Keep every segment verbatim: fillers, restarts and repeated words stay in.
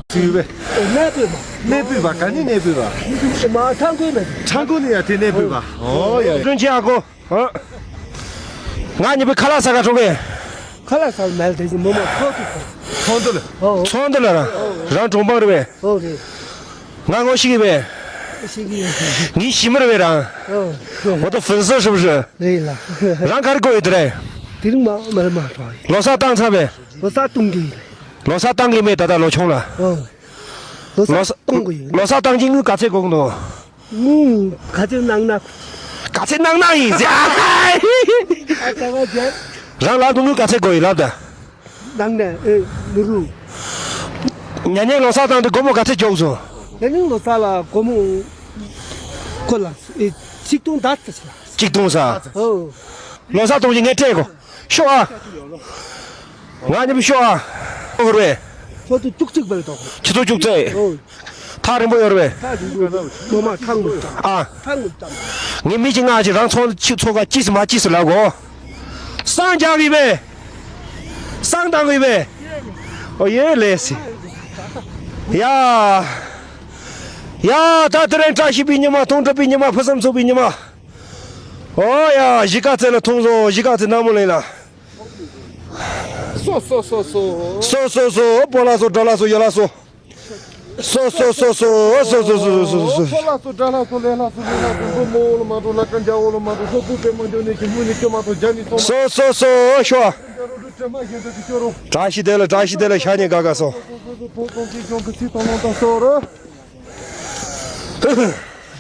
ཚུལ་བས། གནས་སྤོས་པ། གནས་སྤོས་པ། ག་ནས་གནས་སྤོས་པ། མ་ཁྲང་ཀོན་ནས། ཁྲང་ཀོན་ནས་ཡ་དེ་གནས་སྤོས་པ། ཨོ་ཡ་ཡ། ཀྲུང་ཆེ་ཨ་ཁོ། ང་གཉིས་པོ་ཁ་ལག་ཟ་ག་འགྲོ་གི། ཁ་ལག་ཟ་མེད་དེ་མོ་མ་ཁོ་ཐུག་ཚོང་འདུ་ལ། ཨོ། ཚོང་འདུ་ལ་ར། རང་གྲོང་པ་རེད་པས། ཨོ་རེད། ང་ངོ་ཤེས་ཀྱི་མེད། ཤེས་ཀྱི་ཡོད། ངའི་ཞི་མི་རེད་པས་རང་། ཨོ། 我的粉丝是不是། རེད་ལ། རང་ག་རེ་དགོས་ཡོད་དེ་རེད། དེ་རིང་མ་མ་མ་གྲོགས་ཡིན། ལོ་གསར་བཏང་ཚར་པས། ལོ་གསར་གཏོང་གི་ཡིན། ལོ་གསར་བཏང་གི་མེད་ད་ལྟ་ལོ་ཆུང་ལ། ཨོ། ལོ་གསར་གཏོང་གི་ཡོད། ལོ་གསར་བཏང་གི་དངུལ་ག་ཚད་དགོས་ཀྱི་འདུག་དངུལ་ག་ཚད་གནང་ན། ག་ཚད་གནང་ན་ཡིན་ཟེར། ཨ་ཙི་བ་ཅན། རང་ལ་དངུལ་ག་ཚད་དགོས་ཡིན་ལབ་ད། ནང་ནས་ཨེ་ནུ་རུ། ཉ་ཉེ་ལོ་གསར་བཏང་དུས་སྒོར་མོ་ག་ཚད་འཇོག་སོང་། ཉ་ཉེ་ལོ་གསར་ལ་སྒོར་མོ་ཁོ་ལ་ཨེ་ཆིག་སྟོང་ཟླ་ཚེ་ཆ། ཆིག་སྟོང་ཟ། ཨོ། ལོ་གསར་གཏོང་གི་ངས་སྤྲད་གོ། ཤོག་ཨ། ང་གཉིས་པོ་ཤོག་ཨ། ཨོ་རེད། ཁྱོད་ཚོ་བཅུ་གཅིག་པར་གཏོང་། ཆུ་ཚོད་བཅུ་གཅིག་ཨོ། ཐག་རིང་པོ་ཡོད་རེད་པས། ཐག་རིང་པོ་ངོ་མ་ཐག་ངོ་ཨ། ཐག་ངོ་ཙམ། ངས་མི་གཅིག་ང་གཅིག་རང་ཚོང་ཆུ་ཚོང་ཁ་ཅིས་མ་ཅིས་ལབ་གོ། སང་རྒྱག་གི་པས། སང་བཏང་གི་པས། ཨོ་ཡེ་ལེ་སི། ཡ། ཡ་ད་དེ་རིང་བཀྲ་ཤིས་པའི་ཉི་མ། དུང་སྒྲུབ་པའི་ཉི་མ། ཕུན་སུམ་ཚོགས་པའི་ཉི་མ། ཨོ་ཡ་གཞིས་ཀ་རྩེ་ལ་ཐུག་སོང་། གཞིས་ཀ་རྩེ་ནག་མོ་གླིང་ལ། སོ་སོ་སོ་སོ། སོ་སོ་སོ། སྤོ་ལགས་སོ། དགྲ་ལགས་སོ། ཡ་ལགས་སོ། སོ་སོ་སོ་སོ། སོ་སོ་སོ་སོ། སྤོ་ལགས་སོ། དགྲ་ལགས་སོ། ལས་ལགས་སོ། ལས་ལགས་སོ། མགོ་རྨོ་བོ་ལ་མ་འགྲོ། ལ་ཀ་འཇའ་བོ་ལ་མ་འགྲོ། སོ་སོ་པད་མ་འཇོག་ནས་ཀྱི་མུ་ནས་སྐྱོ་མ་གཏོང་། རྒྱ་ནི་སོང་། སོ་སོ་སོ་ཤོ། དྲ་ཤི་དེ་ལ་དྲ་ཤི་དེ་ལ་ཤ་ཉེ་ག་ག་སོ། སོ་སོ་སོ། ཕོ་ཚོང་གི་གཞུང་གི་ཚིག་དང་ལོང་དང་སོ་ར།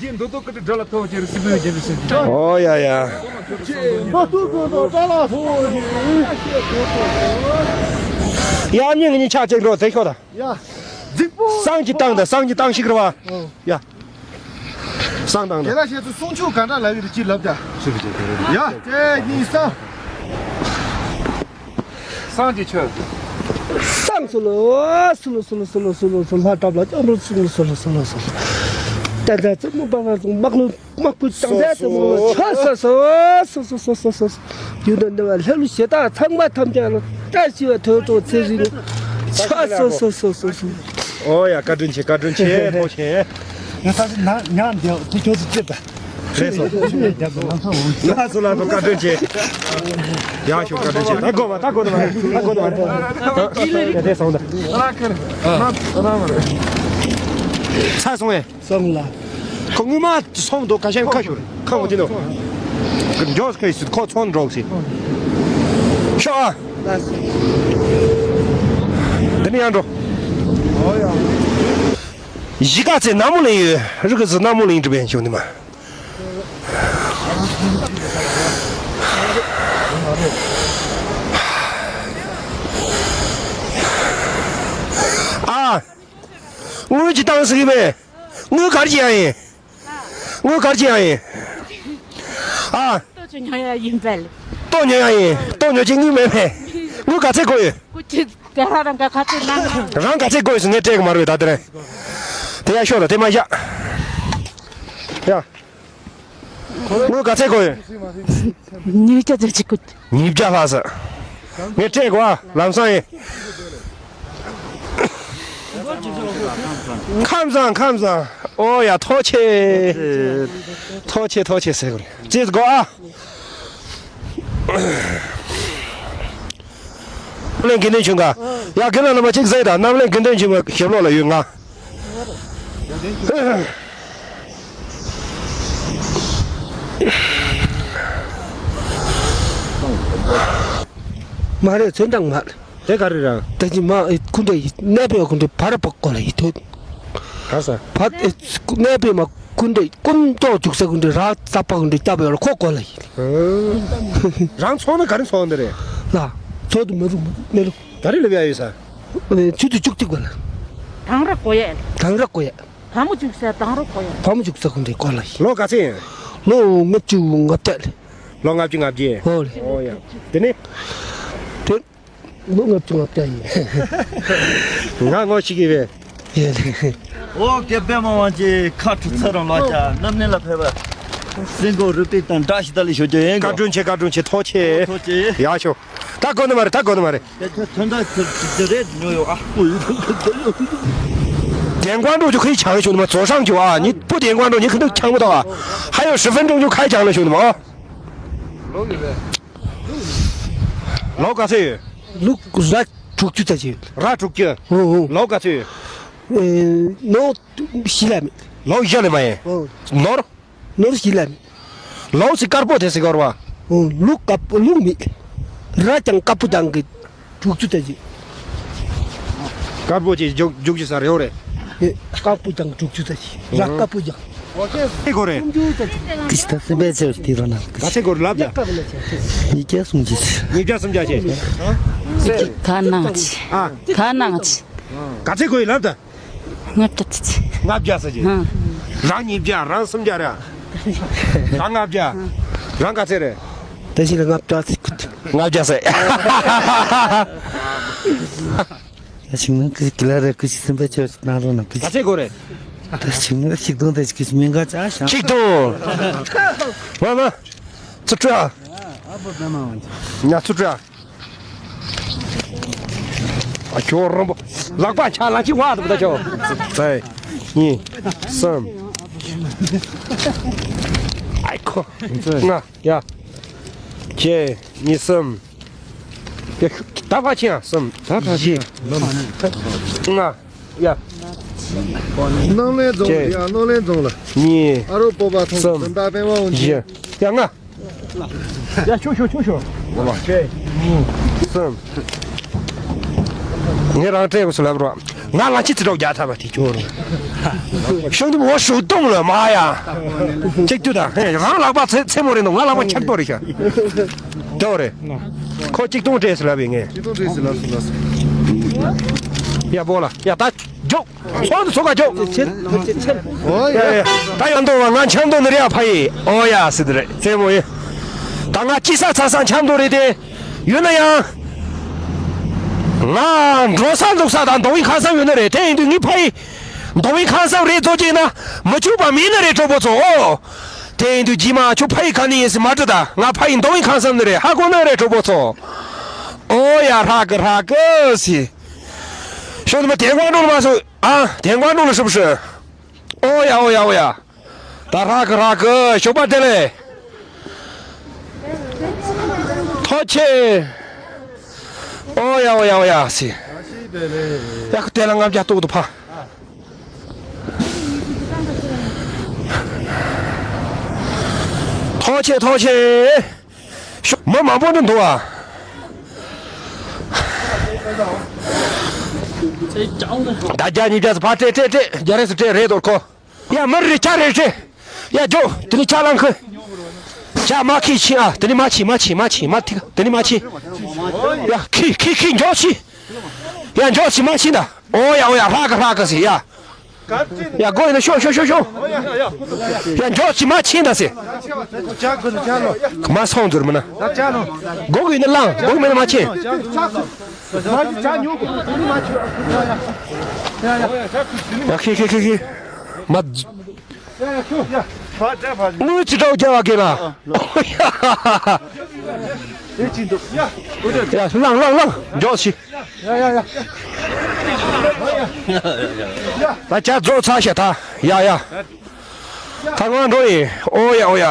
ཡིན་འདུག་འདུག་གི་དགྲ་ལ་ཐོབ་ཅེས་སྲིད་པའི་རྒྱལ་པོའི་སེམས་ཀྱི། ཨོ་ཡ་ཡ། འདུག་འདུག་འདུག་དགྲ་ལ་ཐོབ་ཅེས། ཡ་མྱི་ངེད་གཉིས་ཆ་གཅིག་འགྲོ་དེ་ཤོག་ད། ཡ། རྫིག་པོ། སང་གཅིག་བཏང་ད། སང་གཅིག་བཏང་ཤིག་རེད་བ། ཨོ། ཡ། སང་བཏང་ད། དེ་ལ་བཤད་ཚུལ་གསུང་ཆོས་ག་འདྲ་ལབ་ཡོད་ཅིག་ལབ་ད། ཡ། གཅིག་གཉིས་སང་། སངས་རྒྱས་ཆོས། སངས་སུ་ལོ་སུ་ལོ་སུ་ལོ་སུ་ལོ་སུ་ལོ་སུ་ལྷ་གྲྭ་ལ་སྐྱབས་འགྲོ་སུ་ལོ་སུ་ལོ་སུ་ལོ། ཏན་ཏན་ཙི་མོ་པ་པ་ཙུང་མག་ལོ་མག་པུ་ཙང་ཙེ་ཙི་མོ་ལོ་ཆོས་སོ་སོ་སོ་སོ། ཡུལ་དུ་འདི་བ་ལྷ་ཀླུ་གཞི་བདག་ཚང་མ་ཐམས་ཅད་ལ་བཀྲ་ཤིས་པ་ཐོས་གྲོགས་ཚེ་རིང་ཆོས་སོ་སོ་སོ་སོ་སོ། ཨོ་ཡ་བཀའ་དྲིན་ཆེ། བཀའ་དྲིན་ཆེ། ཐུགས་རྗེ་ཆེ། ང་ས་ནང་ཉང་འདི་དེ་ཁྱོད་ཚོ་ཙེ་པ། རེད་སོ། ང་ཚོ་འོང་། ལགས་སོ་ལགས་སོ། བཀའ་དྲིན་ཆེ། ཡག་ཤོག་བཀའ་དྲིན་ཆེ། ད་གོ་བ་ད་གོ་ད་བ་ད་གོ་ད་བ་ད་དེ་སོང་ད། ཚ་སོང་ངས། སོང་ལ། ཁོ་ངུ་མ་སོང་འདུག་ཁ་ཤས་ཁ་ཤོར་ཁ་འོ་དེ་ནོ། མགྱོགས་ཁ་ཡིས་ཁོ་ཚོང་འགྲོགས་སི། ཤོག་ཨ། ལགས་སོ། འདི་ནི་ཡང་འགྲོ། ཨོ་ཡ། གཞིས་ཀ་རྩེ་ནག་མོ་གླིང་ཡོད། རི་ཁ་ཟི་ནག་མོ་གླིང་འགྲིམ་པའི་ཞོ་ནི་མ། ཨ། དངུལ་གྱི་བཏང་ཟིག་མེད། དངུལ་གར་གྱི་ཡང་ཡིན། དངུལ་གར་གྱི་ཡང་ཡིན། ཨ། ལྟོ་ཆུ་ཉོ་ཡ་ཡིན་པས། ལྟོ་ཉོ་ཡ་ཡིན། ལྟོ་ཉོ་གྱི་དངུལ་མེད་མེད། དངུལ་ག་ཚད་དགོས་ཡོད། སྐུ་མཁྱེན་དེ་རང་རང་ག་ག་ཚད་གནང་། རང་ག་ཚད་དགོས་ཡོད་ཟེར་ངས་སྤྲད་གི་མ་རེད་ད་དེ་རིང་། དེ་ཡ་ཤོག་ད་དེ་མ་བཞག་ཡ། དངུལ་ག་ཚད་དགོས་ཡོད། ཉིས་བརྒྱ་ཙམ་ཅིག་དགོས། ཉིས་བརྒྱ་ལྷག་ཟེར། ངས་སྤྲད་གོ་ཨ། ལམ་སང་ཡིན། ཁམས་བཟང་ཁམས་བཟང་། ཨོ་ཡ་ཐོག་ཆེ། ཐོག་ཆེ་ཐོག་ཆེ་ཟེར་གོ་ལེ། ཅེས་གོ་ཨ། གླིང་དགེ་འདུན་ཆུང་ག་ཡ་དགེ་ལ་ལ་མ་གཅིག་ཟེར་ད། རྣམ་གླིང་དགེ་འདུན་ཆུང་ག་ཞབས་ལོག་ལ་ཡོད་ང་། མ་རེད་ཚོན་མདངས་མ་རེད། དེ་ག་རེ་ར། ད་ཅི་མ་ཨེ་ཁུ་འདྲ་ཡི་གནས་པའི་ཁུ་འདྲ་བར་པ་ཀོ་ལ་ཡི་ཐོད། ག་ས། བར་ཨེ་གནས་པའི་མ་ཁུ་འདྲ་ཀུན་ཏོག་འཇུག་ས་ཁུ་འདྲ་ར་ཙ་པ་ཁུ་འདྲ་སྐྱབས་ཡོད་ལ་ཁོ་ཀོ་ལ་ཡི། རང་ཚོང་ན་ག་རེ་ཚོང་འདི་རེད། ལ། ཚོགས་དུ་མི་རུ་མི་རུ། ག་རེ་ལབ་ཡ་ཡོད་ས། ཆུ་ཚོད་བཅུ་གཅིག་པ་ལ། དང་ར་ཀོ་ཡ། དང་ར་ཀོ་ཡ། བ་མོ་བཅུག་ས་དང་རོ་གོ་ཡ། བ་མོ་བཅུག་ས་ཁུ་འདྲའི་སྐོར་ལ་ཡིན། ལོ་ག་ཚད་ཡིན། ལོ་ལྔ་བཅུ་ང་བརྒྱ་ལས། ལོ་ལྔ་བཅུ་ང་བརྒྱད། ཧོ་རེད། ཨོ་ཡ། དེ་ནི། དེ། ལོ་ལྔ་བཅུ་ང་བརྒྱ་ཡིན། ང་ངོ་ཤེས་ཀྱི་རེད། ཡེ་རེད། ཨོ་ཀེ་པད་མ་དབང་ཆེན་ཁ་ཁྲུ་ཚ་རང་ལ་ཆ་རྣམ་གནས་ལ་ཕེབས་པ། སེང་གོ་རུ་ཏི་དང་བཀྲ་ཤིས་བདེ་ལེགས་ཞུ་རྒྱུ་ཡིན་གོ། བཀའ་དྲིན་ཆེ། བཀའ་དྲིན་ཆེ། ཐུགས་རྗེ་ཆེ། ཐུགས་རྗེ་ཆེ། ཡག་ཤོག་ད་དགོས་ནི་མ་རེད། ད་དགོས་ནི་མ་རེད། དེ་ཐོན་ཐོན་ད་ཁྱེད་ཁྱེད་རེད་ཉོ་ཡོད་ཨ། 电光柱就可以抢了，兄弟们，左上角啊，你不点光柱，你肯定抢不到啊。还有十分钟就开抢了，兄弟们啊。ལོ་ག་ཚོད་ཡོད། ལོ་ར་དྲུག་ཅུ་ཙམ་ཅིག་ཡོད། ར་དྲུག་ཅུ། ཨོ་ཨོ། ལོ་ག་ཚོད་ཡོད། ཨེ། ནོར་བཞི་ལ་མེད། ལོ་བཞི་ལ་མ་ཡིན། ཨོ། ནོར། ནོར་བཞི་ལ་མེད། ལོ་སི་དཀར་པོ་དེ་སི་གོར་བ། ཨོ། ལུག་དཀར་པོ་ལུག་མེད། ར་ཅང་དཀར་པོ་ཅང་གི་དྲུག་ཅུ་ཙམ་ཅིག་དཀར་པོ་ཅིག་རྒྱུག་རྒྱུག་ཅིག་ས་རེའོ་རེད། ཨེ། དཀར་པོ་ཅང་དྲུག་ཅུ་ཙམ་ཅིག་ར་དཀར་པོ་ཅང་། ཨེ་གོ་རེད། ཀི་ཤི་ད་སེམས་པའི་ཆེ་བ་དེ་རོ་ན། ག་ཚད་གོ་རེད་ལབ་ད། ཉིས་བརྒྱ་སུམ་ཅུ། ཉིས་བརྒྱ་སུམ་བརྒྱ་ཅིག་ག་ནང་ཅི། ཨ། ག་ནང་ཅི། ག་ཚད་གོ་ཡི་ལབ་ད། ལྔ་བརྒྱ་ཙམ་ཅིག་ལྔ་བརྒྱ་ཟེར་གྱི། ཨ། རང་ཉིས་བརྒྱ། རང་སུམ་བརྒྱ་རེད། རང་ལྔ་བརྒྱ། རང་ག་ཚད་རེད། ད་ཞིག་ལ་ལྔ་བརྒྱ་ཟེར། ལྔ་བརྒྱ་ཟེར། ད་ཞིག་ན་ཀི་ཀི་ལ་རེ་ཀི་ཤི་སེམས་པ་ཆེ་ན་རོ་ན་ཀི། ག་ཚད་གོ་རེད། ད་ཞིག་ན་ཆིག་སྟོང་དེ་ཀི་ཤི་མི་འགའ་ཅག་ཤང་། ཆིག་སྟོང་། མ་མ། ཚུར་སྤྲོད་ཨ། ཉ་ཚུར་སྤྲོད་ཨ། ཨ་ཁྱོད་རོང་པོ། ལག་པ་ཆ་ལ་ཅི་བ་དུ་ད་ཁྱོད། ཚེ། གཉིས། གསུམ། ཨའི་ཁོ། ལྔ། ཡ། བརྒྱད། གཉིས། གསུམ། ཡ། ད་ཕ་ཆེན་ཡ། གསུམ། ད་ཕ་ཆེན་ཡ། ལྔ། ཡ། རྣམ་གླིང་རྫོང་ལ། ཡ། རྣམ་གླིང་རྫོང་ལ། གཉིས། ཨ་རོ་སྤོབས་པ་ཐོང་། གསུམ། འཛིན་བདག་པད་མ་འོ་བཞི། ཡ། ལྔ། ཡ། ཆུ་ཤོ་ཆུ་ཤོ། ལྔ། གསུམ། ངས་རང་སྤྲད་དགོས་སུ་ལབ་རོགས། ང་ལ་ཅི་ཙི་རོགས་རྒྱག་ཐབས་པ་དེ་ཁྱོད་རེད། ཤོང་དུ་མོ་ཤོག་སྟོང་ལ་མ་ཡ། གཅིག་ཏུ་དང་། ཧེ། རང་ལག་པ་ཚེ་ཚེ་མོ་རེད་འདུག་ང་ལག་པ་འཁྱག་པོ་རེད་ཤག་དེ་བ་རེད། ཁོ་གཅིག་སྟོང་སྤྲད་སུ་ལབ་ཡིན་ངས། གཅིག་སྟོང་སྤྲད་སུ་ལབ་སུ་ལབ་སུ། ཡ་བོ་ལ་ཡ་ད་མགྱོགས། ཚོགས་འདུ་ཚོགས་ཀ་མགྱོགས། ཨོ་ཡ་ཡ། ད་ཡོང་དོ་བ་ང་འཆམ་དོ་ནི་རེད་ཨ་ཕ་ཡི། ཨོ་ཡ་སི་དི་རེད་ཚེ་མོ་ཡི། ད་ང་ཅི་ས་ཚ་ས་འཆམ་དོ་རེད་དེ། ཡོད་ན་ཡང་། ང་འགྲོ་ས་འདུག་ས་དང་མདོ་དབུས་ཁམས་གསུམ་ཡོད་ན་རེད། དེ་ཡིན་དུས་ངའི་ཕ་ཡི། མདོ་དབུས་ཁམས་གསུམ་རེད་ཚོ་ཅིག་ན་མི་ཆུག་པ་མིན་ན་རེད་གྲོགས་པོ་ཚོ། ཨོ། དེ་ཡིན་དུས་རྗེས་མ་ཁྱོད་ཕ་ཡི་ག་ནས་ཡིན་སི་མ་དྲི་ད། ང་ཕ་ཡི་མདོ་དབུས་ཁམས་གསུམ་ནས་རེད། ཧ་གོ་ན་རེད་གྲོགས་པོ་ཚོ། ཨོ་ཡ་ཧྲ་གི་ཧྲ་གི་སི། ཤོ་ནི་མ་དེ་ཀོང་ཀྲུང་ལ་མ་སུ། ཨ། དེ་ཀོང་ཀྲུང་ལ་ཧྲིབ་ཧྲི། ཨོ་ཡ་ཨོ་ཡ་ཨོ་ཡ། ད་ཧྲ་གི་ཧྲ་གི་ཞོགས་པ་བདེ་ལེགས། ཐོག་ཆེ། ཨོ་ཡ་ཨོ་ཡ་ཨོ་ཡ་སི། ཡ་ཁུ་དེ་ལ་ལྔ་བརྒྱ་ཏོག་ཏུ་ཕ། ཐོག་ཆེ་ཐོག་ཆེ། ཤོ་མི་མང་པོ་འདུག་ཨ། ད་བརྒྱ་ཉིས་བརྒྱ་ཕར་སྤྲད་སྤྲད་སྤྲད། རྒྱ་རེས་སུ་སྤྲད་རེད་དོར་ཁོ། ཡ་མི་རེ་ཆ་རེ་རེ། ཡ་ཇོ་དེ་ནི་ཆ་ལང་ཁི། ཆ་མ་ཁི་ཆི་ཨ། དེ་ནི་མ་ཆི་མ་ཆི་མ་ཆི་མ་ཐི་དེ་ནི་མ་ཆི། ཡ་ཁི་ཁི་ཁི་འཇོ་ཆི། ཡ་འཇོ་ཆི་མ་ཆི་ད། ཨོ་ཡ་ཨོ་ཡ་ཧྲ་གི་ཧྲ་གི་སི་ཡ། ཡ་སྒོ་ཡིན་ན་ཤོག་ཤོག་ཤོག་ཤོག་ཡ་འཇོག་ཅི་མ་ཕྱིན་ད་ཟེར། མ་སོང་ཟེར་མིན་ན། སྒོ་ཡིན་ན་ལངས། སྒོ་མིན་ན་མ་ཕྱིན། ཡ་ཁེ་ཁེ་ཁེ་ཁེ། མ། དངུལ་ཅི་འདྲ་རྒྱབ་པ་གི་ལ། ཡ་ལངས་ལངས་ལངས་འཇོག་ཅི། ཡ་ཡ་ཡ། ད་ཇ་རྫོགས་ཚར་ཤག་ད། ཡ་ཡ། ད་ང་འགྲོ་ཡིན། ཨོ་ཡ་ཨོ་ཡ།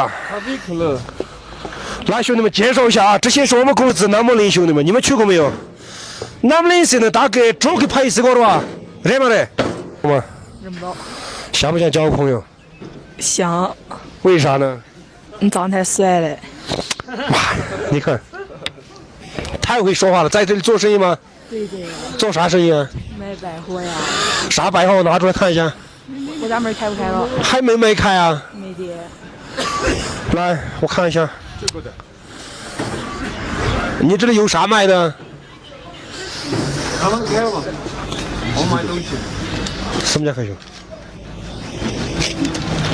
ལ་ཤུ་ནི་མ་ཇེ་ཧྲོ་ཤ་ཨ། ཀྲི་ཤེ་ཧྲོ་མ་ཁུ་ཙི་ན་མོ་ལིན་ཤུ་ནི་མ་ཉི་མ་ཆུ་གོ་མི་ཡོ། ནམ་ལིན་སི་ནི་ད་གི་གྲོག་གི་ཕ་ཡི་སི་གོ་ར་བ། རེད་མ་རེད། མ། ཞྭ་མོ་ཅང་ཅའོ་ཕོང་ཡོ། 想。 为啥呢？ 你长太帅了。 你看，太会说话了，在这里做生意吗？对的。 做啥生意啊？卖百货呀。 啥百货？我拿出来看一下。 我家门开不开了？ 还没没开啊？ 没的。 来，我看一下。 你这里有啥卖的？ 他们开了，我买东西。 什么叫开学？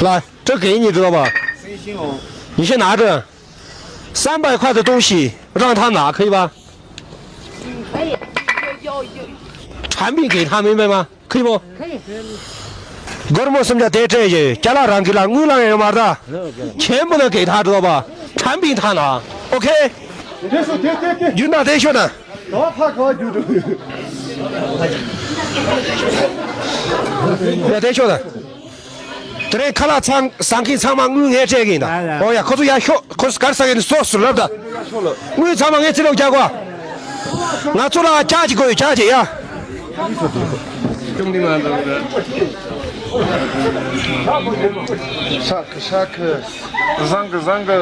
来，这给你，知道吧？ 你先拿着。 三百块的东西让他拿，可以吧？ 产品给他，明白吗？可以不？ སྒོར་མོ་སུམ་བརྒྱ་དེ་སྤྲད་ཡོད། ཀྱ་ལ་རང་གི་ལ་དངུལ་ལ་ཡོད་མ་རེད། 全部都给他，知道吧？ 产品他拿，OK？ རྒྱུགས་ན་དེ་ཤོད་ན། ཡ་དེ་ཤོད་ན། དེ་རིང་ཁ་ལག་ཚང་ཟ་མཁན་ཚང་མ་དངུལ་ངས་སྤྲད་གི་ཡིན་ད། ཨོ་ཡ། ཁོ་ཚོ་ཡར་ཤོག་ཁོ་ཚོ་ག་རེ་ཟ་གི་ཡིན་སོ་སོ་ལབ་ད། དངུལ་ཚང་མ་ངས་རྩིས་ལོག་རྒྱག་གོ། ང་ཚོ་ལ་ལྕགས་ཅིག་དགོས་ཡོད། ལྕགས་ཅིག་ཡ། ཤག་ཤག་བཟང་གི་བཟང་གི།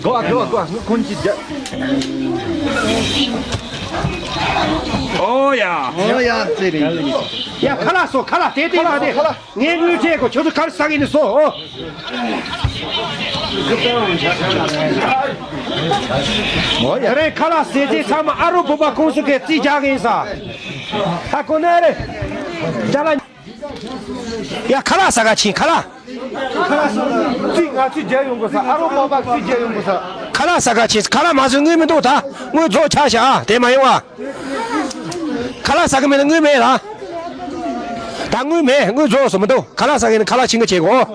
གོ་གོ་གོ་ཁོང་ཅི་རྒྱ། ཨོ་ཡ། ཨོ་ཡ་ཙི་རི། ཡ་ཁ་ལག་སོ་ཁ་ལག་དེ་དེ་མ་དེ། ངས་དངུལ་སྤྲད་གོ། ཁྱོད་ཚོ་ག་རེ་ཟ་གི་ཡིན་སོ། ཨོ། ཨོ་ཡ། དེ་རིང་ཁ་ལག་ཟས་རྫས་ཚང་མ་ཨ་རོ་བོད་པ་ཀུང་སི་གིས་རྩིས་རྒྱག་གི་ཡིན་ས། ཧ་གོ་ནི་རེད། རྒྱ་ལ། ཡ་ཁ་ལག་ཟ་ག་ཕྱིན་ཁ་ལག་རྩིས་ང་ཚོས་རྒྱག་ཡོང་དགོས་ས། ཨ་རོ་མ་པ་རྩིས་རྒྱག་ཡོང་དགོས་ས། ཁ་ལག་ཟ་ག་ཕྱིན། ཁ་ལག་མ་ཟོས་དངུལ་མི་འདུག་ད་དངུལ་རྫོགས་ཆགས་ཤག་ཨ་དེ་མ་ཡོང་ཨ། ཁ་ལག་ཟ་གི་མེད་ན་དངུལ་མེད་ལ། ད་དངུལ་མེད། དངུལ་རྫོགས་སོང་མི་འདུག་ཁ་ལག་ཟ་གི་ཡིན་ན་ཁ་ལག་ཕྱིན་གི་བྱེད་དགོས།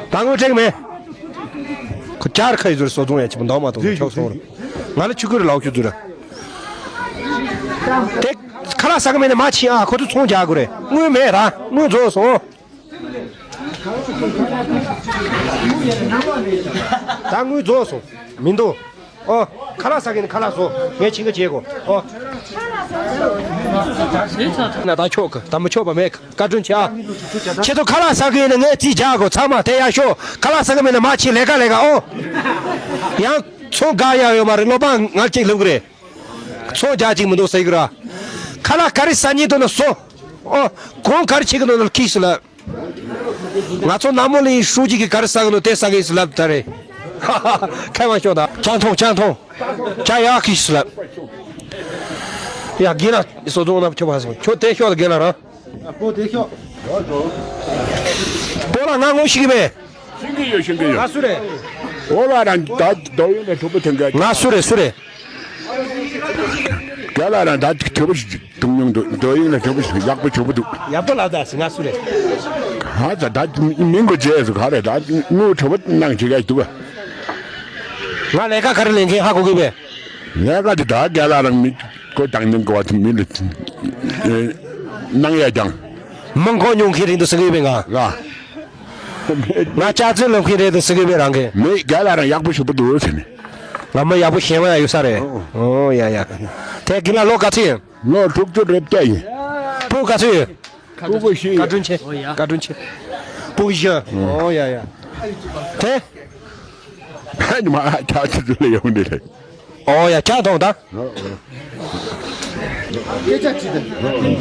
ད་དངུལ་སྤྲད་གི་མེད། ཁོ་ཅར་ཁ་ཡི་ཟུར་སོ་བཙོང་ཡ་ཆེ་པོ་འདོགས་མ་གཏོང་། ཆོག་སོང་རེད། ང་ལ་ཆུ་ཁུར་ལག་ཆུ་ཟུར། དེ་ཁ་ལག་ཟ་གི་མེད་ན་མ་ཕྱིན་ཨ། ཁོ་ཚོ་ཚོང་རྒྱག་དགོས་རེད། དངུལ་མེད་ར། དངུལ་རྫོགས་སོང་། ད་དངུལ་རྫོགས་སོང་། མི་འདུག་ཨོ། ཁ་ལག་ཟ་གི་ཡིན་ན་ཁ་ལག་ཟོ། ངས་ཕྱིན་གི་བྱེད་དགོས། ཨོ། ན་ད་ཆོག་གི། ད་མི་ཆོག་པ་མེད། བཀའ་དྲིན་ཆེ་ཨ། ཁྱེད་ཚོ་ཁ་ལག་ཟ་གི་ཡིན་ན་ངས་རྩིས་རྒྱག་དགོས། ཚང་མ་དེ་ཡར་ཤོག་ཁ་ལག་ཟ་གི་མེད་ན་མར་ཕྱིན། ལས་ཀ་ལས་ཀ་ཨོ། ཡང་ཚོང་དགའ་ཡག་ཡོད་མ་རེད། སློབ་འབངས་ངར་གཅིག་སླེབས་གི་རེད། ཚོང་རྒྱག་གཅིག་མི་འདུག་ཟེར་གི་ར། ཁ་ལག་ག་རེ་ཟ་སྙིང་འདོད་ན་ཟོ། ཨོ། གོང་ག་རེ་ཆེ་གི་འདུག་ན་ཁིས་ལ། ང་ཚོ་ནང་མོ་ལ་ཡིན་ཧྲུའུ་ཅི་གིས་ག་རེ་ཟ་གི་འདུག་དེ་ཟ་གི་ཡིན་ཟེར་ལབ་ད་རེད། ཁ་མ་ཤོག་ད་ཅང་ཐོང་ཅང་ཐོང་། ཅ་ཡག་གིས་ལབ། ཡ་རྒན་ལགས་སོ་ཚོང་ན་ཁྱོད་ཕ་སོང་། ཁྱོད་དེ་ཤོག་ད་རྒན་ལགས་རང་། ཨ་པོ་དེ་ཤོག་པོ་ལ་ང་ངོ་ཤེས་ཀྱི་མེད། ཤེས་ཀྱི་ཡོད། ཤེས་ཀྱི་ཡོད། ང་སུ་རེད། པོ་ལ་རང་ད་རྡོ་ཡོད་ན་གྲོགས་པོ་ཐོན་ག་ང་སུ་རེད། སུ་རེད། རྒན་ལགས་རང་ད་གྲོགས་པོ་ཞིག་འདུག་མྱོང་འདུག་རྡོ་ཡོད་ན་གྲོགས་པོ་ཞིག་ཡག་པོ་གྲོགས་པོ་འདུག་ཡག་པོ་ལ་ད་ང་སུ་རེད། ཧ་ད་ད་མིང་གོ་རྗེས་སུ་ག་རེ་ད་དངུལ་གྲོགས་པོ་གནང་བྱེད་ག་འདུག་ང་ལས་ཀ་ག་རེ་ལས་མཁན་ཧ་གོ་གི་བས། ལས་ཀ་དེ་ད་རྒན་ལགས་རང་མི་ཁོ་དང་ནིང་གོ་བ་མི་ལ་གནང་ཡ་ཀྱང་། མང་གོ་མྱོང་མཁན་རེད་འདུག་ཟེར་གི་བས་ང་། ལ། ང་ལྕགས་རྩེ་ལོག་མཁན་རེད་འདུག་ཟེར་གི་བས་རང་གིས། མི་རྒན་ལགས་རང་ཡག་པོ་ཞེ་པོ་འདུག་ཟེར་ནས། ང་མི་ཡག་པོ་ཞེ་མ་ཡ་ཡོད་ས་རེད། ཨོ་ཡ་ཡ། དེ་རྒན་ལགས་ལོ་ག་ཚོད་ཡིན། ལོ་དྲུག་ཅུ་རེ་བརྒྱད་ཡིན། སྤུ་ག་ཚོད་ཡོད། སྤུ་གུ་བཞི་ཡོད། བཀའ་དྲིན་ཆེ། བཀའ་དྲིན་ཆེ། སྤུ་གུ་བཞི། ཨོ་ཡ་ཡ། དེ། ཨ་ནི་མ་ཨ་ཅག་ཅིག་ལ་ཡོང་ནི་རེད། ཨོ་ཡ་ཅག་ཐོང་ད། སྐད་ཆ་ཅི་ད།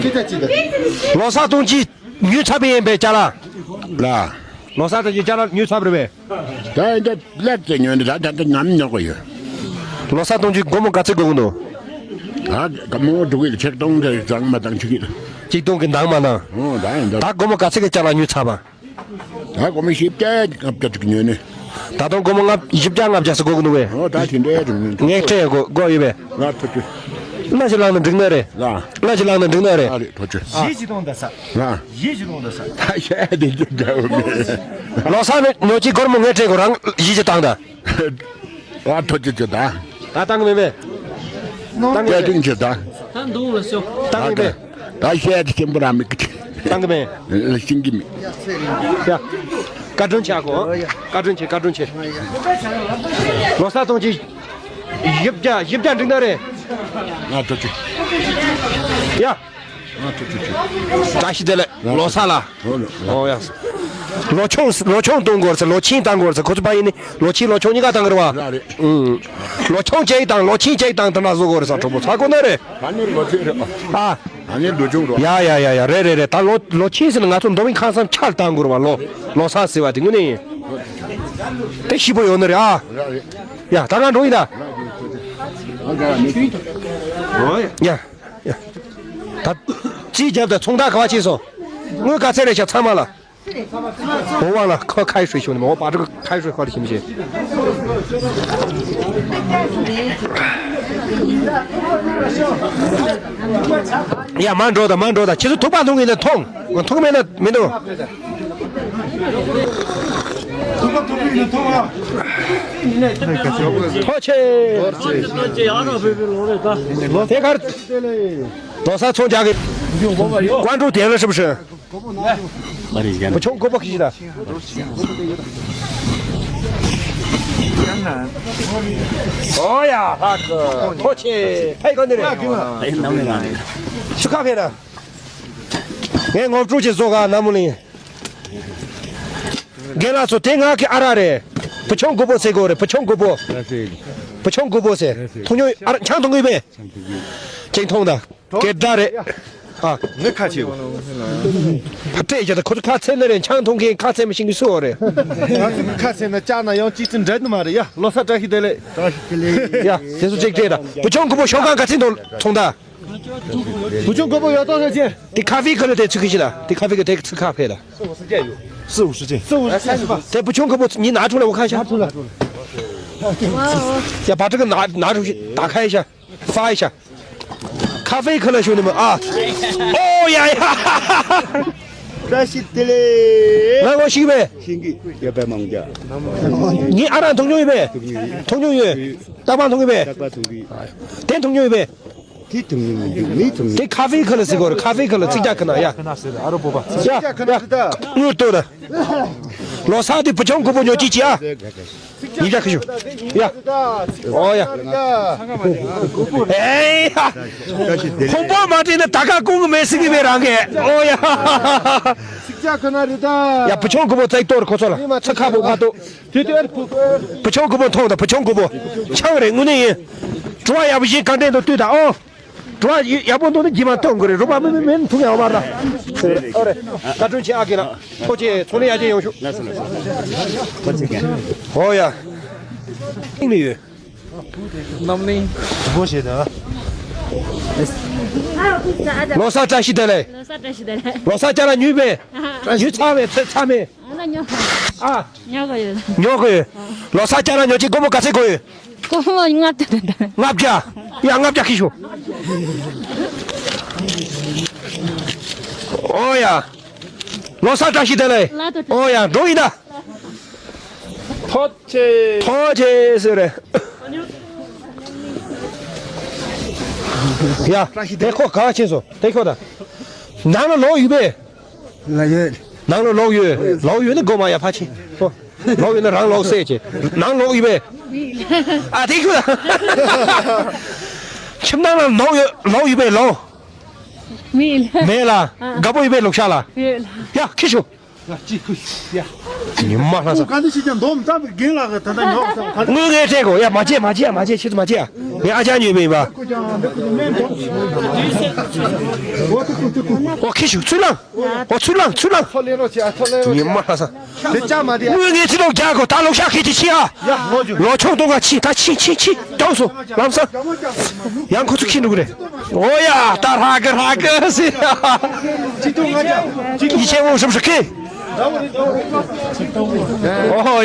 སྐད་ཆ་ཅི་ད། ལོ་གསར་གཏོང་ཅི་ཉོས་ཚར་བ་ཡིན་པས་ཅ་ལག་ལ། ལོ་གསར་གཏོང་ཅི་ཅ་ལག་ཉོས་ཚར་བ་རེད་པས། ད་ཡིན་ད་ལེགས་ཀྱི་ཉོས་ནི་ད་ད་ད་ནམ་ཉོ་གི་ཡོད། ལོ་གསར་གཏོང་ཅི་སྒོར་མོ་ག་ཚོད་དགོས་ཀྱི་འདུག་ཨ་ག་མོ་འགྲོ་གི་ཆིག་སྟོང་དེ་བཟང་མ་བཏང་ཆོག་གི། ཆིག་སྟོང་གི་འདང་མ་བཏང་། ཨོ་ད་ཡིན་ད། ད་སྒོར་མོ་ག་ཚོད་ཀྱི་ཅ་ལག་ཉོས་ཚར་བ། ད་སྒོར་མོ་བཞི་བརྒྱ་ལྔ་བརྒྱ་ཅིག་ཉོས་ནས། ད་དུང་སྒོར་མོ་ལྔ་བཞི་བརྒྱ་ལྔ་བརྒྱ་ཙམ་དགོས་ཀྱི་འདུག་གས། ཨོ་ད་དེ་འདྲའི་རིང་ངས་སྤྲད་དགོས་དགོས་ཡོད་པས། ལ་ཐུགས་རྗེ། གླ་ཅིག་བླངས་ན་འགྲིག་ནི་རེད། ལ། གླ་ཅིག་བླངས་ན་འགྲིག་ནི་རེད། ཨ་རེད་ཐུགས་རྗེ། ཨ། བཞི་ཅིག་གཏོང་ད་ས། ལ། བཞི་ཅིག་གཏོང་ད་ས། ད་བཤད་དེ་ཅིག་འདྲ་བོ་མེད། ལོ་གསར་ནི་ཉོ་ཅིག་སྒོར་མོ་ངས་སྤྲད་དགོས། རང་བཞི་ཅིག་བཏང་ད། ཨ་ཐུགས་རྗེ་ཆེ་ད། ད་བཏང་གི་མེད་པས། བཏང་གི་མེད། བཀའ་དྲིན་ཆེ་ད། ད་འདུག་ལ་ཤོག་བཏང་གི་མེད། ད་བཤད་དེ་ཆེན་པོ་ར་མི་གི། བཏང་གི་མེད། ལ་ཤིང་གི་མི། ཡ། བཀའ་དྲིན་ཆེ་གོ། བཀའ་དྲིན་ཆེ། བཀའ་དྲིན་ཆེ། ལོ་གསར་གཏོང་ཅི། བཞི་བརྒྱ་བཞི་བརྒྱ་འགྲིག་ན་རེད། ང་ཐུགས་རྗེ་ཆེ། ཡ། ང་ཐུགས་རྗེ་ཆེ། བཀྲ་ཤིས་བདེ་ལེགས། ལོ་གསར་ལ། ཨོ་ཡ། ལོ་ཆུང་ལོ་ཆུང་གཏོང་དགོས་ཟེར། ལོ་ཆེན་བཏང་དགོས་ཟེར། ཁོ་ཚོ་ཕ་ཡིན་ནི་ལོ་ཆེན་ལོ་ཆུང་གཉིས་ཀ་བཏང་གི་རེད་བ། ལ་རེད། ཨུམ། ལོ་ཆུང་གཅིག་དང་ལོ་ཆེན་གཅིག་དང་དེ་འདྲ་བཟོ་དགོས་རེད་ས། གྲོགས་པོ་ཚ་གོ་ནི་རེད། ད་ནི་ལོ་ཆེན་རེད་ཨ། ཨ། ད་ནི་ལོ་ཆུང་རེད། ཡ་ཡ་ཡ་ཡ། རེད་རེད་རེད། ད་ལོ་ལོ་ཆེན་ཟེར་ན་ང་ཚོ་མདོ་དབུས་ཁམས་གསུམ་ཆར་བཏང་དགོས་རེད་བ། ལོ་ལོ་གསར་ཟེར་བ་དེ་དངོས་གནས་ཡིན། དེ་ཞིབ་པོ་ཡོད་ནི་རེད་ཨ། ཡ་ད་ང་འགྲོ་ཡིན་ད། ཡ་ཡ། ད་རྩིས་རྒྱབ་ད། ཚོང་རྟགས་ག་བ་ཕྱིན་སོང་། དངུལ་ག་ཚད་རེད་ཤག་ཚང་མ་ལ། འོ་བ་ལ་ཁོ་ཁ་ཧྲུའི་ཤོ་ནི་མོ་པ་ཀྲུ་ཁ་ཧྲུའི་ཁོ་ལ་ཞིམ་ཞེ། ཡ་མ་འགྲོ་ད་མ་འགྲོ་ད། ཁྱེད་ཚོ་ཐུག་པ་འཐུང་གི་ན་འཐུང་། འཐུང་མེད་ན་མི་འཐུང་། ཐུགས་རྗེ་ཆེ། དེ་གར་ལོ་གསར་ཚོང་རྒྱག་གི་ཀོན་ཀྲུའུ་དེ་ལ་是不是། 不穷国宝去的。哦呀，那个，我去，拍个那个，去咖啡的。哎，我们出去做个那么哩。རྒན་ལགས་ཚོ་དེ་ང་གི་ཨ་རག་རེད། བུ་ཆུང་རྒོད་པོ་ཟེར་གོ་རེད། བུ་ཆུང་རྒོད་པོ། བུ་ཆུང་རྒོད་པོ་ཟེར། ཐུང་ཉུང་ཨ་རག་ཆང་འཐུང་གི་པས། ཅིང་འཐུང་ད། སྐད་གྲགས་རེད། ཨ། ངས་ཁ་ཆེའོ། ཕ་སྤྲད་ཡོད་ད་ཁོ་ཚོ་ཁ་ཚེ་ན་རེད། ཆང་འཐུང་མཁན་ཁ་ཚེ་མི་ཤེས་གི་སུ་རེད། ང་ཚོ་གི་ཁ་ཚེ་ན་ལྕགས་ན་ཡང་གཅིག་ཙམ་འདྲ་ནི་མ་རེད་ཡ། ལོ་གསར་བཀྲ་ཤིས་བདེ་ལེགས། བཀྲ་ཤིས་བདེ་ལེགས། ཡ་དེ་ཚོ་གཅིག་སྤྲད་ད། བུ་ཆུང་རྒོད་པོ་ཞོགས་ཀ་ག་ཚོད་འཐུང་ད། བུ་ཆུང་རྒོད་པོ་ཡོད་དོ་རེད་ཅེ། དེ་ཁ་ཧྥེ་ཁ་ལ་དེ་ཚུགས་ཀྱི་ཤི་ད། དེ་ཁ་ཧྥེ་གི་དེ་ཚུགས་ཁ་ཧྥེ་ད། 四五十斤。 四五十斤是吧？ དེ་བུ་ཆུང་རྒོད་པོ་你拿出来我看一下。 拿出来。 要把这个拿拿出去，打开一下，发一下。咖啡可乐兄弟们啊，哦呀呀！ བཀྲ་ཤིས་བདེ་ལེགས། ང་ངོ་ཤེས་པས། ཤེས་ཀྱི་ཡོད་པས་མང་རྒྱ། ངའི་ཨ་རག་འཐུང་མྱོང་ཡོད་པས། འཐུང་མྱོང་ཡོད། རྟག་པར་འཐུང་གི་པས། རྟག་པར་འཐུང་གི། དེ་འཐུང་མྱོང་ཡོད་པས། དེ་འཐུང་མྱོང་མི་འདུག་མི་འཐུང་མྱོང་། དེ་ཁ་ཧྥེ་ཁ་ལ་ཟེར་གོ་རེད། ཁ་ཧྥེ་ཁ་ལ་ཚིག་རྒྱག་ཁ་ན་ཡ། ཁ་ན་ཟེར་ཨ་རོ་བོ་པ། ཡ་ཡ་དངུལ་ལྟོས་ད། ལོ་གསར་དེ་བུ་ཆུང་རྒོད་པོ་ཉོ་ཅི་ཅི་ཨ། ཡིན་ཅག་ཁི་ཤུ། ཡ། ཨོ་ཡ། ཨེ་ཡ། ཁོང་པོ་མ་དྲན་ན་ད་ག་ཀུང་གི་མེ་སྲིང་གི་མེ་རང་གི། ཨོ་ཡ། ཚིག་ཅག་ཁ་ན་རེད་ད། ཡ་བུ་ཆུང་རྒོད་པོ་ཚིག་གཏོར་ཁོ་ཚོ་ལ་ཚ་ཁ་པོ་ཁ་ཏོ། དེ་དེ་བུ་ཆུང་རྒོད་པོ་མཐོང་ད། བུ་ཆུང་རྒོད་པོ་ཆང་རེད་དངོས་གནས་ཡིན། བྲོ་བ་ཡག་པོ་ཞིག་གང་དྲན་དུ་བཏུས་ད་ཨོ། བྲོ་བ་ཡག་པོ་འདུག་ན་རྗེས་མ་མཐོང་དགོས་རེད། རོགས་པ་མི་མི་མིན་ཐུག་ཡག་མ་ར། ཨོ་རེད། བཀའ་དྲིན་ཆེ་ཨ་ཀེ་ལགས། ཐུགས་རྗེ་ཆེ། ཚོང་ལས་ཡར་རྒྱས་ཡོང་ཤོག་ལགས་སོ་ལགས་སོ། ཨོ་ཡ། ཨིན་ལི་ཡོད། རྣམ་གླིང་སྒྲིག་པོ་བྱས་ད། ལོ་གསར་བཀྲ་ཤིས་བདེ་ལེགས། ལོ་གསར་བཀྲ་ཤིས་བདེ་ལེགས། ལོ་གསར་བཀྲ་ཤིས་བདེ་ལེགས། ལོ་གསར་བཀྲ་ཤིས་བདེ་ལེགས། ལོ་གསར་བཀྲ་ཤིས་ཉོས་པས། ཨ་ན་ཉོ། ཨ། ཉོ་གི་ཡོད། ཉོ་གི་ཡོད། ལོ་གསར་བཀྲ་ཤིས་ཉོ་ཅིག་སྒོར་མོ་ག་ཚོད་དགོས་ཡོད། སྒོར་མོ་ལྔ་བརྒྱ་དང་དང་། ལྔ་བརྒྱ། ཡ་ལྔ་བརྒྱ་ཁྱེར་ཤོག་ཨོ་ཡ། ལོ་གསར་བཀྲ་ཤིས་བདེ་ལེགས། ལགས་སོ། ཨོ་ཡ་འགྲོ་ཡིན་ད། ཐུགས་རྗེ་ཆེ། ཐུགས་རྗེ་ཆེ་ཟེར་རེད། ཡ་དེ་ཁོ་ག་བ་ཕྱིན་སོང་། དེ་ཁྱོད་ད། ནང་ལ་ལོག་ཡོད་པས། ལ་ཡོད། ནང་ལ་ལོག་ཡོད། ལོག་ཡོད་ན་སྒོ་མ་ཡ་ཕ་ཕྱིན། ལོག་ཡོད་ན་རང་ལོག་སེ་ཆེ། ནང་ལོག་ཡོད་པས། ཨ་དེ་ཁྱོད་ད། ཁྱིམ་ནང་ལ་ལོག་ཡོད། ལོག་ཡོད་པས་ལོག་མི་ལ། མེད་ལ། ཨ། དགའ་པོ་ཡོད་པས་ལོག་ཤག་ལ། ཡོད་ལ། ཡ་ཁྱི་ཤོག་ང་གཅིག་ཁུ་ཡ། ཉི་མ་ལྷ་ས། ཁོང་ག་འདི་ཞིག་ཀྱང་འདོམ་ཙམ་གྱི་རྒན་ལགས་ཀྱི་ད་ལྟ་ཉོག་ཙམ་ག་དངུལ་ངས་སྤྲད་གོ། ཡ་མ་བྱེད་མ་བྱེད་ཡ། མ་བྱེད། ཁྱེད་ཚོ་མ་བྱེད་ཡ། ངས་ཨ་ཅག་ཉོས་པ་ཡིན་པ། ཁོ་ཀྱང་འདི་ཁུ་ནས་འདོམ། ཨོ་ཐུ་ཁུ་ཐུ་ཁུ། ཨོ་ཁྱི་ཤུག་ཚུར་ལངས། ཨོ་ཚུར་ལངས་ཚུར་ལངས། ཚོ་ལེན་རོགས་བྱེད། ཨ་ཚོ་ལེན་རོགས་བྱེད། ཉི་མ་ལྷ་ས། དེ་ཅག་མ་དེ་ཡ། དངུལ་ངས་ཚིག་ལོག་རྒྱག་གོ། ད་ལོག་ཤག་ཁྱེད་ཀྱི་ཕྱི་ཨ། ཡ་ལོག་རྒྱུ། ལོ་ཆུང་གཏོང་ག་ཕྱི། ད་ཕྱི་ཕྱི་ཕྱི་གྲོངས་སོང་ལམ་སང་། ཡང་ཁོ་ཚོ་ཁྱི་འགྲོ་གི་རེད། ཨོ་ཡ་ད་ཧྲ་གི་ཧྲ་གི་ཟེར། ཅི་ཐུང་ང་ཅག་ཅི་ཐུང་ཡི་ཆེ་འོང་ཧྲིབ་ཧྲི་ཁི། ཨོ་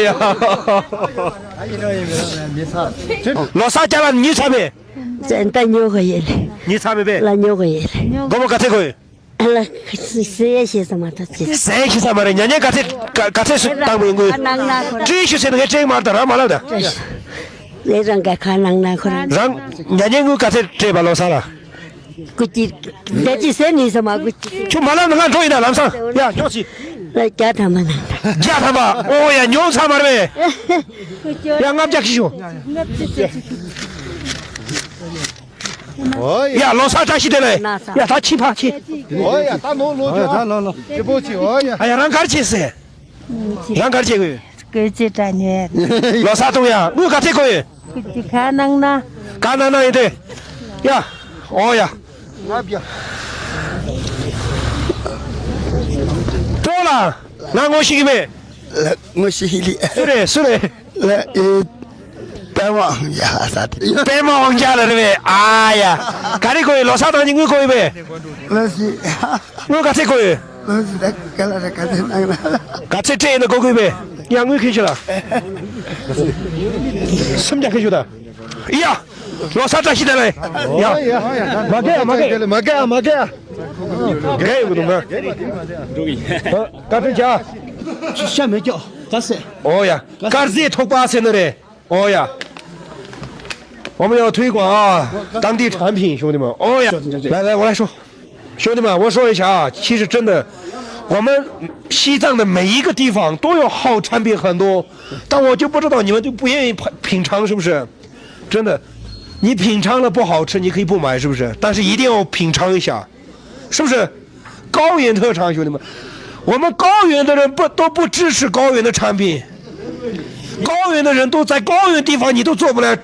ཡ། ལོ་གསར་བཀྲ་ཤིས་ཉོས་ཚར་བས། ད་ཉོ་གི་ཡོད་ལེ། ཉོས་ཚར་བས་པས། ལ་ཉོ་གི་ཡོད་ལེ། སྒོར་མོ་ག་ཚོད་དགོས་ཡོད། ལ་ཟས་ཤེས་ས་མ་ཐག་ཅི། ཟས་ཤེས་ས་མ་རེད། ཉ་ཉན་ག་ཚོད་ག་ག་ཚོད་སུ་བཏང་དགོས་དངུལ། ནང་ན་ཁོ་རང་སྤྲད་ཤོག་ཟེར་ན་ངས་སྤྲད་མ་རེད། ད་རང་མ་ལབ་ད། ལས་རང་ག་ཁ་ནང་ན་ཁོ་རང་། རང་ཉ་ཉན་དངུལ་ག་ཚོད་སྤྲད་པ་ལོ་གསར་ལ། ཀུ་ཅི། ད་ཅི་ཟེར་ནི་ས་མ་ཀུ་ཅི། ཁྱོད་མ་ལབ་ན་ང་འགྲོ་ཡིན་ན་ལམ་སང་། ཡ་ཉོ་ཅི། ལ་བརྒྱ་ཐམ་པ་ནང་། བརྒྱ་ཐམ་པ། ཨོ་ཡ་ཉོ་ཚར་མ་རེད་པས། ཡ་ལྔ་བརྒྱ་ཁྱི་ཤོག་ཨོ་ཡ། ཡ་ལོ་གསར་བཀྲ་ཤིས་བདེ་ལེགས། ན་ས། ཡ་ད་ཕྱིན་ཕ་ཕྱིན། ཨོ་ཡ་ད་ནོ་ལོ། ཨོ་ཡ་ད་ལོ་ལོ། ཅི་པོ་ཅི། ཨོ་ཡ། ཨ་ཡ་རང་གར་ཕྱིན་ཟེར། རང་གར་ཕྱིན་གི། ཀུ་ཅི་དྲ་ཉེ། ལོ་གསར་གཏོང་ཡ། དངུལ་ག་ཚོད་དགོས་ཡོད། ཀུ་ཅི་ཁ་ནང་ན། ཁ་ནང་ན་ཡིན་ཏེ། ཡ། ཨོ་ཡ། ང་བརྒྱ། ཏོ་ལ། ང་ངོ་ཤེས་ཀྱི་མེད། ལ་ངོ་ཤེས་ལི། སུ་རེད་སུ་རེད། ལ་ཨེ། པད་མ་དབང་རྒྱལ་ལ་ས་དེ། པད་མ་དབང་རྒྱལ་ལ་རེད་པས། ཨ་ཡ། ག་རེ་དགོས་ཡོད། ལོ་གསར་གཏོང་གི་དངུལ་དགོས་ཡོད་པས། ལ་སི། དངུལ་ག་ཚོད་དགོས་ཡོད། ལ་སི་ད་ག་ལ་ར་ག་ཚོད་གནང་ན། ག་ཚོད་སྤྲད་ཡིན་ན་དགོས་དགོས་པས། ཡ་དངུལ་ཁྱེར་ཤོག་ད། སུམ་བརྒྱ་ཁྱེར་ཤོག་ད། ཡ། ལོ་གསར་བཀྲ་ཤིས་བདེ་ལེགས། ཡ། མ་རྒས་ཡ་མ་རྒས། མ་རྒས་ཡ་མ་རྒས་ཡ། རྒས་ཡོད་གི་འདུག་ན། བཀའ་དྲིན་ཆེ། ཤ་མེད་ཀྱང་། དཀར་ཟས། 哦呀，དཀར་ཟས་ཐོག་པ་ཟེར་ནི་རེད། 哦呀，我们要推广啊，当地产品，兄弟们。 哦呀，来来，我来说。 兄弟们，我说一下啊，其实真的，我们西藏的每一个地方都有好产品很多，但我就不知道你们就不愿意品尝，是不是？真的，你品尝了不好吃，你可以不买，是不是？但是一定要品尝一下，是不是？高原特产，兄弟们，我们高原的人不，都不支持高原的产品，高原的人都在高原地方，你都做不来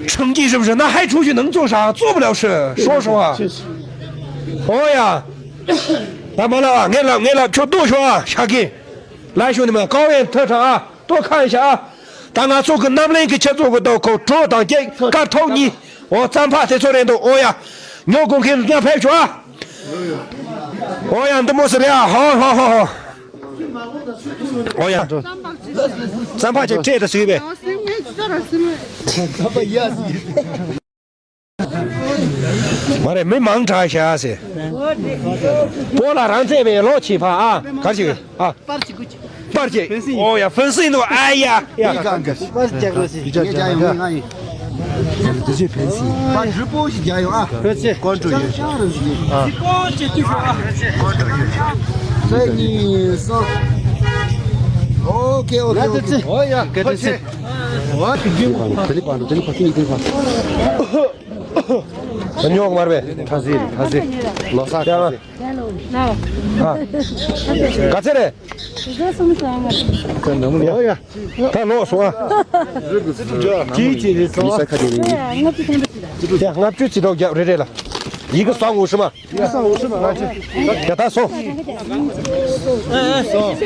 成绩，是不是？那还出去能做啥？做不了事，说实话。哦呀，那么了啊，俺了，俺了，就多说啊，下去。来，兄弟们，高原特产啊，多看一下啊。 ད་ང་ཚོ་གི་རྣམ་གླིང་གི་ཆུ་ཚོད་གི་ཟླ་ཁོ་དྲོ་དང་བརྒྱད་སྐར་ཐོག་གཉིས། འོ་རྩམ་ཕག་དེ་ཚོ་རེད་འདུག་འོ་ཡ། ཉོ་དགོས་མཁན་ང་ཕེབས་ཤོག་ཨ། འོ་ཡ། འདི་མོ་ཟེར་ཡ། ཧོ་ཧོ་ཧོ་ཧོ། འོ་ཡ། རྩམ་པ་ཅིག་སྤྲད་དང་ཟེར་བས། མ་རེད། མི་མང་དྲགས་ཤག་ཟེར། པོ་ལ་རང་བཙན་པའི་ལོ་ཆེ་ཕ་ཨ། གར་ཞིག་ཨ། པར་ཞིག་འོ་ཡ། ཕུན་སུམ་ཚོགས། ཨ་ཡ་ཡ། པར་ཞིག་དགོས། ངས་ཀྱང་ཡོང་། ང་ཡིན། དེ་ཚོས་ཕན་སྲིད། པར་འབྲུ་པོ་ཞིག་རྒྱག་ཡོང་ཨ། ཕན་སྲིད། ཀོན་ཀྲོ་ཡོད་ཤག་ཨ། ཀོན་ཀྲོ་ཡོད་ཤག་གསར་གཉིས་གསུམ། ཨོ་ཁེ་ཨོ་ཁེ་ཨོ་ཁེ། ཨོ་ཡ། གལ་ཏེ་ཚེ། དེ་ལི་པ་འགྲོ། དེ་ལི་པ་ཏི་ནི་དེ་པ། ཉོག་མར་བས། ཁྲ་ཟིལ་ཁྲ་ཟིལ། ལོ་གསར་ཁྲ་ཟིལ། ཨ། ག་ཚད་རེད། ཨོ་ཡ། ད་ལོག་སོང་ཨ། ཅི་ཅི་རེད་སོང་ཨ། ལི་ས་ཁ་དེ་ནི། ཡ་ལྔ་བཅུ་ཙི་ཏོག་རྒྱབ་རེ་རེ་ལ། ཡི་གེ་སང་འུ་ཧྲི་མ། ཡི་གེ་སང་འུ་ཧྲི་མ་ང་ཆེ། ཡ་ད་སོང་།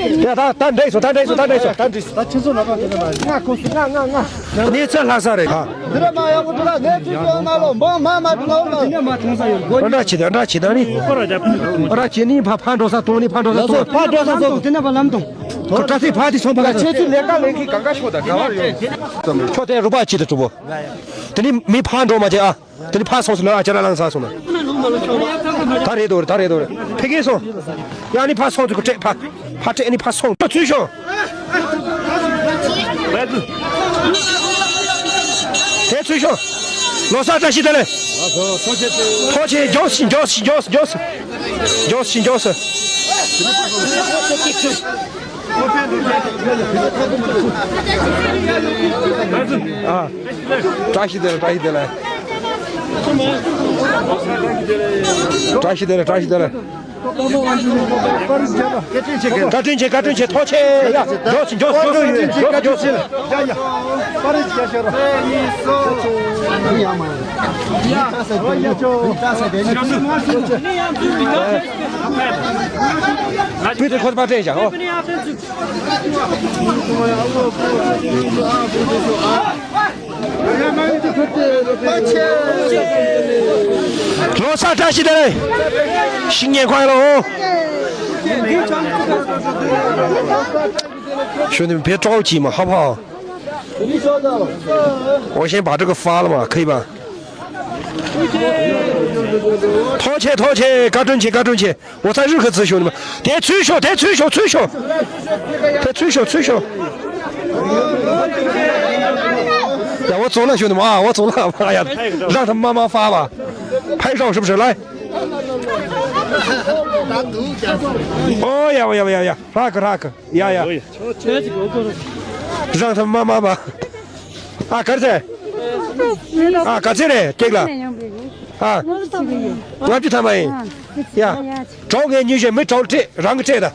ཡ་ད་ད་འགྲིག་སོང་། ད་འགྲིག་སོང་། ད་འགྲིག་སོང་། ད་འགྲིག་སོང་། ད་ཁྱེད་ཚོ་ལ་ཁ་དེ་ནས་མ་ང་ཁོ་སུ་ང་ང་ང་། གནས་ཚུལ་ལྷག་ས་རེད་ཨ། འདི་ར་མ་ཡག་པོ་འདུག་ལ། གནས་ཚུལ་ཡོད་ན་ལོ་འབངས་མ་མ་འདུག་ལ། འདི་ནས་མ་ཐོང་ས་ཡོད་དགོས། འདྲ་ཆེ་ད་འདྲ་ཆེ་ད་ནི། འདྲ་ཆེ་ནི་ཕ་ཕ་འགྲོ་ས་གཏོང་ནི་ཕ་འགྲོ་ས་གཏོང་། ཕ་འགྲོ་ས་གཏོང་། དེ་ནས་ཕ་ལམ་གཏོང་། ཁོ་ད་ཚེ་ཕ་དེ་སོང་ཕ་ག་ཁྱེད་ཚོས་ལས་ཀ་ལས་ཀྱི་གང་ག་ཤོག་ད་ག་བར་ཡོད། ཁྱོད་དེ་རུ་པ་ཆེ་ད་གྲུ་བོ། དེ་ནི་མི་ཕ་འགྲོ་མ་བྱེད་ཨ། དེ་ནི་ཕ་སོང་སོང་ལ་ཨ་ཅག་ལ་ལངས་ས་སོང་ན། ད་རེད་དོ་རེད། ད་རེད་དོ་རེད། ཕ་གི་སོང་། ཡང་ནི་ཕ་སོང་ཚུལ་གོ་སྤྲད་ཕ། ཕ་སྤྲད་ནི་ཕ་སོང་། ཚུལ་ཤོག་དེ་ཚུལ་ཤོག་ལོ་གསར་བཀྲ་ཤིས་བདེ་ལེགས། ཐོག་ཆེན་མགྱོགས་ཤིག་མགྱོགས་ཤིག་མགྱོགས་ཤིག་མགྱོགས་ཤིག་མགྱོགས་ཤིག་མགྱོགས་ཤིག་ཨ། བཀྲ་ཤིས་བདེ་ལེགས། བཀྲ་ཤིས་བདེ་ལེགས། བཀྲ་ཤིས་བདེ་ལེགས། བཀྲ་ཤིས་བདེ་ལེགས། བཀའ་དྲིན་ཆེ། བཀའ་དྲིན་ཆེ། ཐོག་ཆེ། ཡ། མགྱོགས་སུ་མགྱོགས་སུ་མགྱོགས་སུ་མགྱོགས་སུ་མགྱོགས་སུ། སྤུས་དེ་ཁོ་ཐག་པ་སྤྲད་བཞག་ཨོ། ལོ་གསར་བཀྲ་ཤིས་བདེ་ལེགས། ཤིང་ཉེན་ཁོང་ལོ། ཞུ་ནི་བེ་ཀྲོའུ་ཅི་མ་ཧ་ཕ། ཨོ་ཤེན་བ་ཀྲི་གི་ཧྥ་ལ་མ་ཁི་བ། ཐོག་ཆེ་ཐོག་ཆེ། བཀའ་དྲིན་ཆེ། བཀའ་དྲིན་ཆེ། 我在日克子兄弟们， དེ་ཚུར་ཤོག་དེ་ཚུར་ཤོག་ཚུར་ཤོག་དེ་ཚུར་ཤོག་ཚུར་ཤོག་ཡ། 我走了兄弟们啊， 我走了。 哎呀，让他慢慢发吧。 拍照是不是？来。 哦呀，哦呀，哦呀，哦呀， ཧྲ་གི་ཧྲ་གི། ཡ་ཡ། རང་ཐམ་མ་མ་མ། ཨ་གར་ཚེ། ཨ་ག་ཚེ་རེད་ཀེག་ལ། ཨ། ལྔ་བཅུ་ཐམ་མ་ཡིན། ཡ། གྲོགས་ངས་ཉུས་བྱས་མི་གྲོགས་སྤྲད་རང་གི་སྤྲད་ད།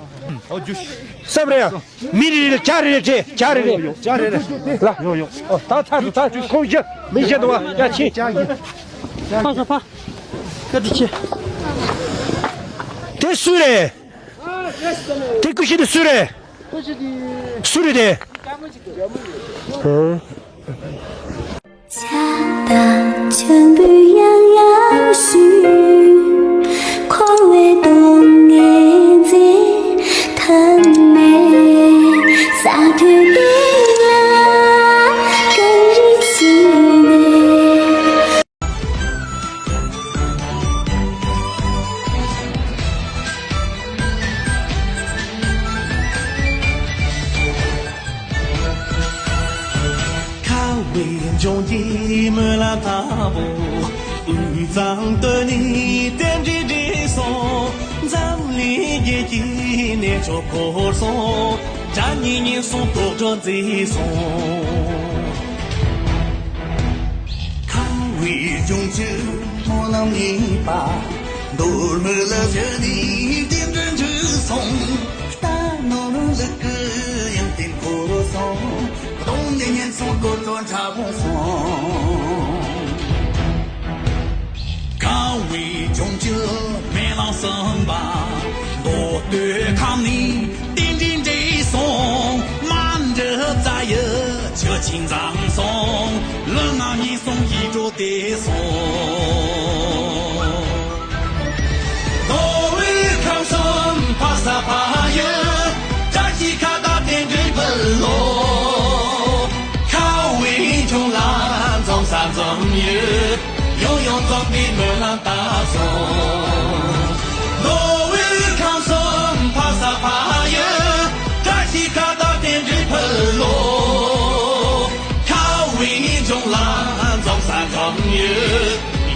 སེམས་རེད་ཡ། མི་རེ་རེ་ཇ་རེ་རེ་སྤྲད་ཇ་རེ་རེ། ཇ་རེ་རེ། ལ། ཡོ་ཡོ། ད་ཚར་དུ་ཚར་དུ་ཁོང་བཞི་མི་བཞི་འདུག་བ་ཡ་ཕྱིན། ཕ་ས་ཕ། ཀ་དི་ཆེ། དེ་སུ་རེད། དེ་ཀུ་ཤི་དེ་སུ་རེད། སུ་རེད་དེ། ཧུང་། ཆགས་སྡང་ཆེན་པོས་ཡང་ཡང་ཞུ། འཁོར་བའི་སྡུག་བསྔལ་མཛད་ཐབས་མེད། ས་མཐོའི་གཏིང་ལ་གངས་རི་བྱིན་ནས། འབྱུང་གི་སྨོན་ལམ་དང་པོ། དབུས་གཙང་སྟོད་ནས་རྟེན་འབྲེལ་འགྲིག་སོང་། འཛམ་གླིང་རྒྱལ་གྱི་གནས་མཆོག་འཁོར་སོང་། དགྲ་གཉེན་ཉེན་སོང་དོག་སྒྲོ་མཛེས་སོང་། ཁམས་དབུས་ལྗོངས་ཀྱི་སྨོན་ལམ་གཉིས་པ། མདོ་སྨད་ལ་བཞུགས་ནས་རྟེན་འབྲེལ་འགྲིག་སོང་། རྟ་ནོར་ལུག་གི་ཡོན་ཏན་འཁོར་སོང་། གདོང་ནས་ཉེན་སོང་དོག་སྒྲོ་འཁྲབ་སོང་། ཁམས་དབུས་ལྗོངས་ཀྱི་སྨོན་ལམ་གསུམ་པ། མདོ་སྟོད་ཁམས་ནས་རྟེན་འབྲེལ་འགྲིག་སོང་། རྨ་འབྲི་རྩ་ཡི་ཆུ་ཆེན་འཛོམས་སོང་། ལུས་ངག་ཉེན་སོང་ཡིད་འགྲོ་བདེ་སོང་། མདོ་དབུས་ཁམས་གསུམ་ཕ་ས་ཕ་ཡུལ། བཀྲ་ཤིས་ཁ་བཏགས་རྟེན་འབྲེལ་ཕུལ་ལོ། ཁམས་དབུས་ལྗོངས་ལ་འཛོམས་ས་འཛོམས་ཡུལ། ཡང་ཡང་འཛོམས་པའི་སྨོན་ལམ་བཏབ་སོང་། མདོ་དབུས་ཁམས་གསུམ་ཕ་ས་ཕ་ཡུལ། བཀྲ་ཤིས་ཁ་བཏགས་རྟེན་འབྲེལ་ཕུལ་ལོ། ཁམས་དབུས་ལྗོངས་ལ་འཛོམས་ས་འཛོམས་ཡུལ།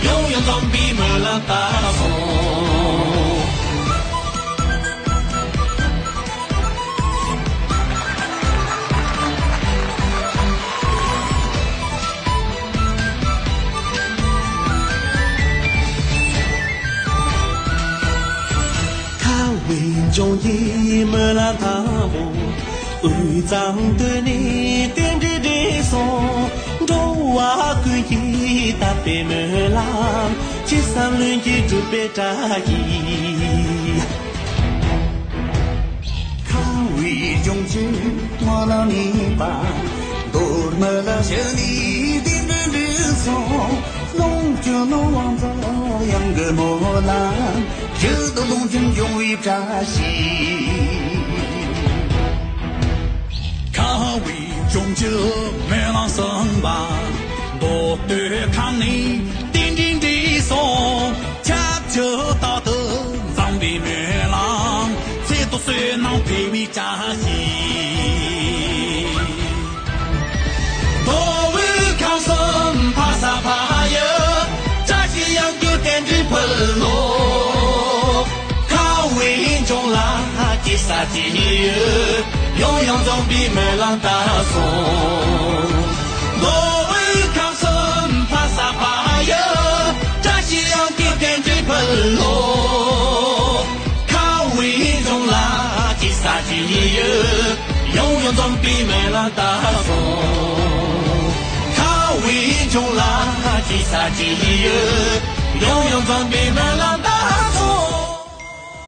ཡང་ཡང་འཛོམས་པའི་སྨོན་ལམ་བཏབ་སོང་། ཁམས་དབུས་ལྗོངས་ཀྱི་སྨོན་ལམ་དང་པོ། དབུས་གཙང་སྟོད་ནས་རྟེན་འབྲེལ་འགྲིག་སོང་། འགྲོ་བ་ཀུན་གྱི་དད་པའི་སྨོན་ལམ། ཅི་བསམ་ལྷུན་གྱིས་འགྲུབ་པའི་བཀྲ་ཤིས། ཁམས་དབུས་ལྗོངས་ཀྱི་སྨོན་ལམ་གཉིས་པ། མདོ་སྨད་ལ་བཞུགས་ནས་རྟེན་འབྲེལ་འགྲིག་སོང་། ལོངས་སྤྱོད་ནི་དབང་མཛོད་དབྱངས་ཀྱི་སྨོན་ལམ། ཡིད་དུ་ལོངས་ཤིང་འབྱུང་བའི་བཀྲ་ཤིས། ཁམས་དབུས་ལྗོངས་ཀྱི་སྨོན་ལམ་གསུམ་པ། མདོ་སྟོད་ཁམས་ནས་རྟེན་འབྲེལ་འགྲིག་སོང་། ཁྱབ་བྱེད་རྟག་ཏུ་འཛོམས་པའི་སྨོན་ལམ། ཚེ་ཐོག་བསོད་ནམས་འཕེལ་བའི་བཀྲ་ཤིས། མདོ་དབུས་ཁམས་གསུམ་ཕ་ས་ཕ་ཡུལ། བཀྲ་ཤིས་དབྱངས་ཀྱི་རྟེན་འབྲེལ་ཕུལ་ལོ། ཁམས་དབུས་ལྗོངས་ལ་སྐྱེ་ས་སྐྱེ་ཡུལ། ཡང་ཡང་འཛོམས་པའི་སྨོན་ལམ་བཏབ་སོང་། མདོ་དབུས་ཁམས་གསུམ་ཕ་ས་ཕ་ཡུལ། བཀྲ་ཤིས་དབྱངས་ཀྱི་རྟེན་འབྲེལ་ཕུལ་ལོ། ཁམས་དབུས་ལྗོངས་ལ་སྐྱེ་ས་སྐྱེ་ཡུལ། ཡང་ཡང་འཛོམས་པའི་སྨོན་ལམ་བཏབ་སོང་། ཁམས་དབུས་ལྗོངས་ལ་སྐྱེ་ས་སྐྱེ་ཡུལ། ཡང་ཡང་འཛོམས་པའི་སྨོན་